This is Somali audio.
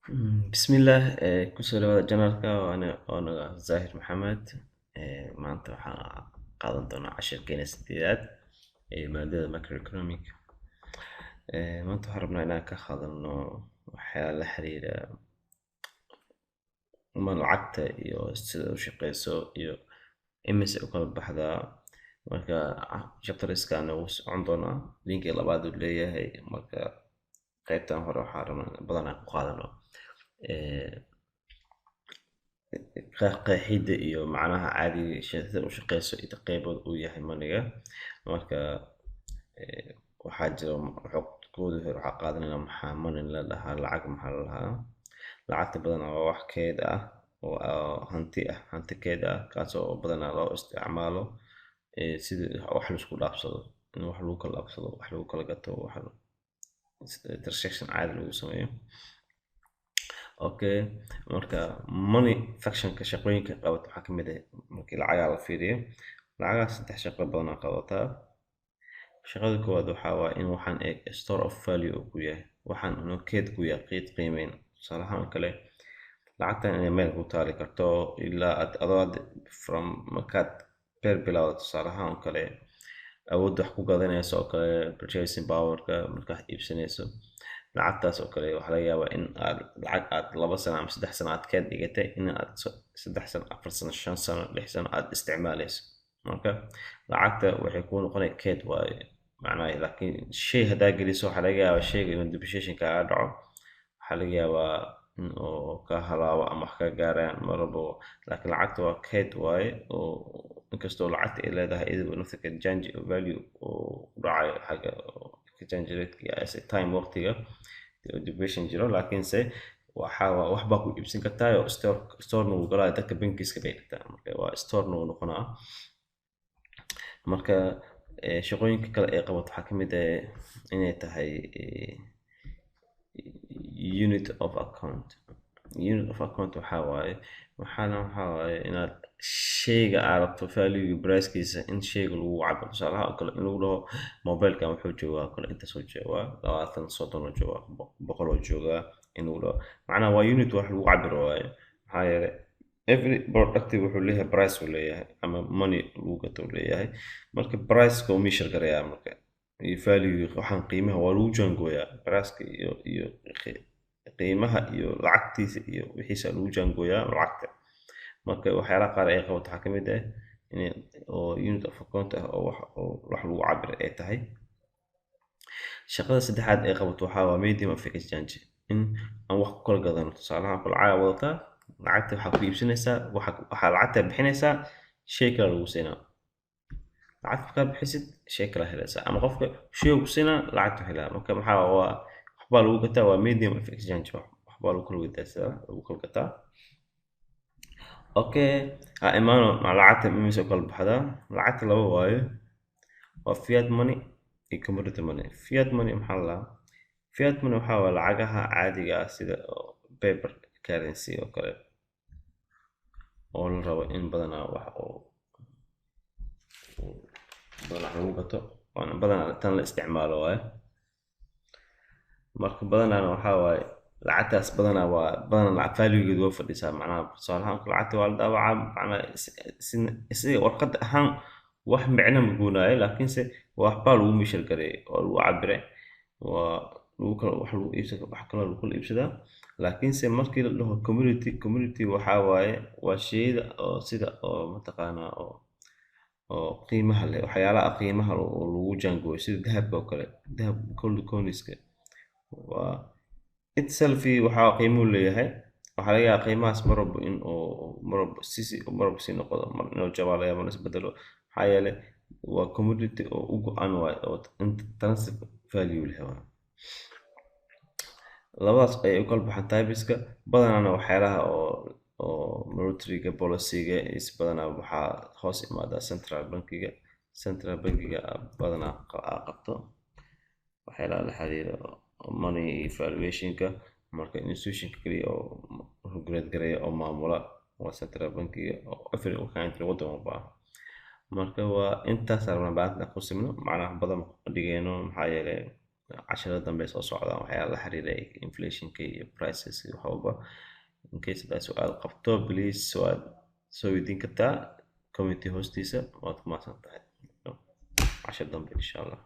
Bismillah, kusoo dhawaada channelka. Waa aniga Zaahir Maxamed. Maanta waxaan qaadan doonaa cashirkeena sideedaad ee maadada macroeconomic. Maanta waxaan rabnaa inaan ka hadalno waxyaala la xiriira ama lacagta iyo sida u shaqeyso iyo imise u kala baxdaa. Marka chapterskan wuu socon doonaa, linkii labaad uu leeyahay. Marka qaybtan hore waxaan rabnaa in badanaa ku qaadano qeexidda iyo macnaha caadiga sida u shaqeyso iyo qeybood uu yahay moneyga. Marka waxaa jira kooda hore waxaa qaadanayna maxaa money la dhahaa, lacag maxaa la dhahaa. Lacagta badanaa waa wax keyd ah oo hanti ah, hanti keyd ah, kaasoo badanaa loo isticmaalo sidii wax laisku dhaafsado, in wax lagu kala dhaafsado, wax lagu kala gato, wax transaction caadi lagu sameeyo. Okay, marka money functionka, shaqooyinka qabato waxaa kamid ah, markii lacagaha la fiiriyo, lacagaha saddex shaqo badanaa qabataa. Shaqada koowaad waxaa waaye in waxaan eeg store of value uu ku yahay, waxaan inuu keyd ku yahay, qeyd qiimeyn. Tusaale ahaan oo kale, lacagtan inay meel ku taali karto ilaa aad adoo aad from markaad beer bilowdo, tusaale ahaan oo kale, awood wax ku gadanayso oo kale, purchasing powerka, markaa wax iibsanayso lacagtaas oo kale, waxaa laga yaabaa in aad lacag aad 2 sano ama 3 sano aad keyd dhigatay, in aad 3 sano, 4 sano, 5 sano, 6 sano aad isticmaalayso. Marka lacagta waxay kuu noqonaya keyd waaye macnaha. Laakiin shay haddaa geliso, waxaa laga yaabaa shayga inuu depreciation kaaga dhaco, waxaa laga yaabaa in uu ka halaabo ama wax ka gaaraan mar walbo. Laakiin lacagta waa keyd waaye, oo inkastoo lacagta ay leedahay iyadaba naftirkeeda change of value oo ku dhacayo xagga exchange rate as time, waqtiga depreciation jiro, laakiinse waxaa wax baa ku iibsan kartaa oo store-na wuu galaa, dadka bankiska bay dhigtaa. Marka waa store-na wuu noqonaa. Marka shaqooyinka kale ee qabato waxaa kamid ah inay tahay unit of account. Unit of account waxaa waaye, waxaa waaye inaad sheyga aad rabto value pricekiisa in sheyga lagu cabiro. Tusaalaha oo kale, in lagu dhaho mobilekan wuxuu joogaa kale intaasoo joogaa, 20, 30 oo joogaa, 100 oo joogaa, in lagu dhaho macnaha waa unit wax lagu cabiro waaye. Maxaa yeelay every product wuxuu leeyahay price uu leeyahay ama money lagu gato uu leeyahay. Marka priceka uu measure garayaa, marka iyo value waxaan qiimaha waa lagu jaangooyaa, priceka iyo qiimaha iyo lacagtiisa iyo wixiisa lagu jaangooyaa lacagta. Marka waxyaalaha qaar ay qabato waxaa kamid ah in oo unit of account ah oo wax lagu cabiro ay tahay. Shaqada saddexaad ay qabato waxaa waa medium of exchange, in aan wax ku kala gadano. Tusaalaha kale, lacag wadataa, lacagta waxaa ku iibsanaysaa, waxaa lacagta bixinaysaa, shay kale lagu siinaa. Lacagta markaa bixisid, shay kale helaysaa, ama qofka shay ku siinaa, lacagta helaa. Marka maxaa waa waxbaa lagu gataa, waa medium of exchange, waxbaa lagu kala gataa, lagu kala gataa. Okay, ha imaano lacagta imise u kala baxdaa. Lacagta laba waayo, waa fiat money iyo commodity money. Fiat money maxaa la dhahaa? Fiat money waxaa waa lacagaha caadiga ah, sida paper currency oo kale, oo la rabo in badanaa wax oo badanaa wax lagu gato, waana badanaa tan la isticmaalo waaye. Marka badanaana waxaa waaye lacagtaas badanaa waa badanaa lacag valuegeedu waa fadhisaa. Macnaha, tusaale ahaan, lacagta waa la daabacaa, macnaha isiga warqad ahaan wax micno ma goonaayo, laakiinse waxbaa lagu measure gareeyay oo lagu cabiray, waa lagu kala wax lagu iibsado, wax kaloo lagu kala iibsadaa. Laakiinse markii la dhaho commodity, commodity waxaa waaye waa sheyda oo sida oo mataqaanaa oo qiimaha leh, waxyaalaha qiimaha oo lagu jaangooyo, sida dahabka oo kale, dahab, gold coinska waa itself waxaa qiimuu leeyahay. Waxaa laga yaabaa qiimahaas mar walba in uu mar walba si mar walba sii noqdo, mar inuu jabaa laga yaabaa, isbedelo. Maxaa yeelay waa commodity oo u go-an waaye oo intrinsic value leh waaye. Labadaas ayay u kala baxaan typeska. Badanaana waxyaalaha oo monetaryga policyga is badanaa waxaa hoos imaada central bankiga. Central bankiga badanaa qabto waxyaalaha la xiriira money valuationka. Marka institutionka kaliya oo regulate gareeya oo maamula waa central bankiga oo every country, waddan walba ah. Marka waa intaas rabnaa baad ku simno, macnaha badan ma dhigeyno, maxaa yeelay Casharada dambe soo socdaan waxyaala la xiriira inflationka iyo prices iyo wax walba. In case haddaad su-aal qabto, please waad soo weydiin kartaa comment hoostiisa. Waad ku mahadsan tahay. Cashar dambe, insha Allah.